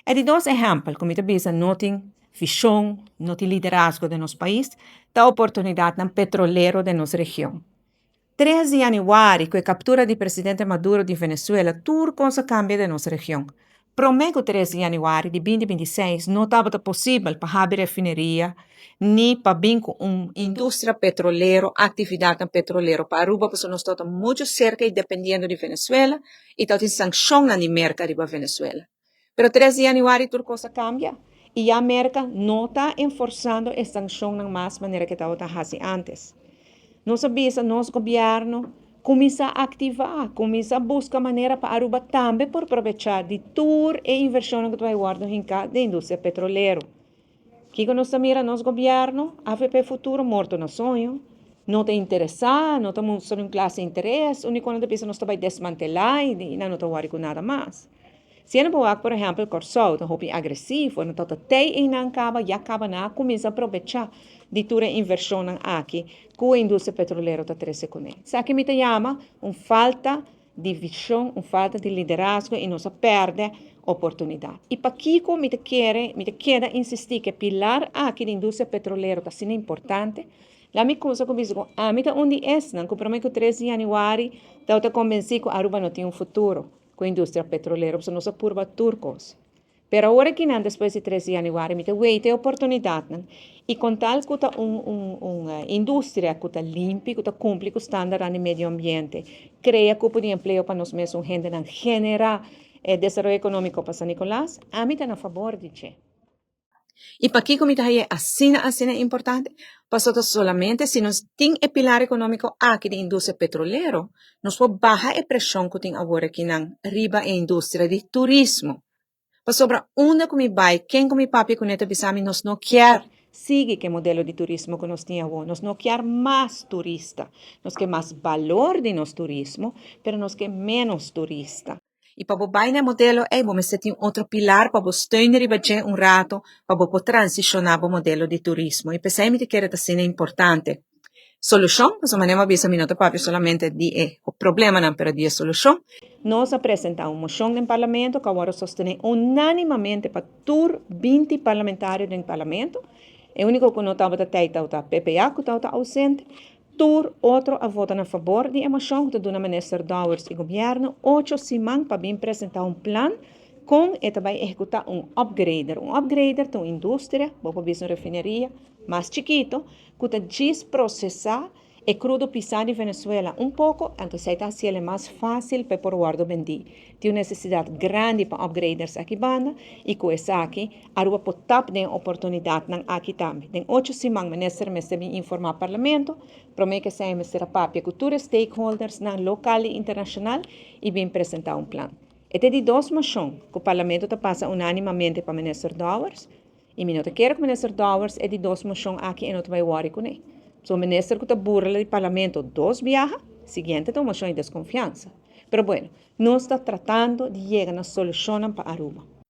E di dos ehèmpel ku mi ta bisa no tin vishon, no tin liderazgo den nos pais, ta oportunidatnan petrolero den nos region. 3 di yanüari ku e kaptura di presidente Maduro di Venezuela tur kos a kambia den nos region. Promé ku 3 di yanüari di 2026 no tabata posibel pa habri refineria ni pa bin ku un industria petrolero, aktividatnan petrolero pa Aruba pasobra nos tabata muchu serka i dependiendo di Venezuela i tabatin sankshonnan di Merka riba Venezuela. Pero 3 di yanüari tur kos a kambia i ya Merka no ta enforsando e sankshonnan mas manera ke tabata hasi ántes. Nos a bisa nos gobièrnu kuminsá aktivá, kuminsá buska manera pa Aruba tambe por probechá di tur e invershonnan ku ta bai wòrdu hinká den industria petrolero. Kiko nos ta mira nos gobièrnu, avp Futuro, morto na soño, no ta interesá, no ta mustra un klase interes, úniko nan ta bisa nos ta bai desmantelá i nan no ta wòri ku nada mas. Si nan por wak por ehèmpel Kòrsou ta hopi agresivo, nan ta tei einan kaba, ya kaba nan a kuminsá probechá di tur e invershonnan aki ku e industria petrolero ta trese kuné. Esaki mi ta yama un falta di vishon, un falta di liderazgo i nos a pèrdè oportunidat. I pakiko mi ta kere, mi ta keda insistí ku e pilar aki di industria petrolero ta asina importante? La mi kusa ku bisa ku ami ta un di esnan ku promé ku 3 di yanüari tabata kombensí ku Aruba no tin un futuro ku industria petrolero pasobra nos a purba tur kos. Pero awor akinan despues di 3 di yanüari mi ta weita e oportunidatnan i kon tal ku ta un un un industria ku ta limpi, ku ta kumpli ku standardnan di medio ambiente, krea kupo di empleo pa nos mesun hendenan, generá desaroyo ekonómiko pa San Nicolas, ami ta na fabor di dje. I pakiko mi ta hañ'é asina asina importante? Pasobra solamente si nos tin e pilar ekonómiko aki di industria petrolero, nos por baha e preshon ku tin awor akinan riba e industria di turismo. Pasobra unda ku mi bai, ken ku mi papia kuné ta bisa mi nos no kier sigui ku e modelo di turismo ku nos tin awor. Nos no kier mas turista. Nos ke mas balor di nos turismo, pero nos ke ménos turista. I pa bo bai na e modelo ei, bo mester tin otro pilar pa bo steun riba dje un rato pa bo por transishoná bo modelo di turismo. I p'esei mi ta kere ta asina importante. Solushon, pasobra manera mi a bisa mi no ta papia solamente di e problemanan pero di e solushon. Nos a presentá un moshon den Parlamento ku a wòrdu sostené unánimamente pa tur 20 parlamentario den Parlamento. E úniko ku no tabata tei tabata PPA ku tabata ousente. Tur otro a vota na fabor di e moshon ku ta duna Minister Dowers i Gobièrnu ocho siman pa bin presentá un plan kon e ta bai ehekutá un upgrader. Un upgrader ta un industria, bo por bisa un refineria, mas chikito ku ta djis prosesá e krudo pisá di Venezuela un poko, anto esei ta hasiel e mas fásil pa e por wòrdu bendí. Tin un nesesidat grandi pa upgraders aki banda i ku esaki Aruba por tap den e oportunidatnan aki tambe. Den ocho siman minister mester bin informá Parlamento, promé ku esei mester a papia ku tur e stakeholdersnan lokal i internashonal i bin presentá un plan. E ta e di dos moshon ku Parlamento ta pasa unánimamente pa minister Dowers i mi no ta kere ku minister Dowers e di dos moshon aki e no ta bai wòri kuné. Pasobra minister ku ta burla di Parlamento dos biaha, siguiente ta un moshon di deskonfiansa. Pero bueno, nos ta tratando di yega na solushonnan pa Aruba.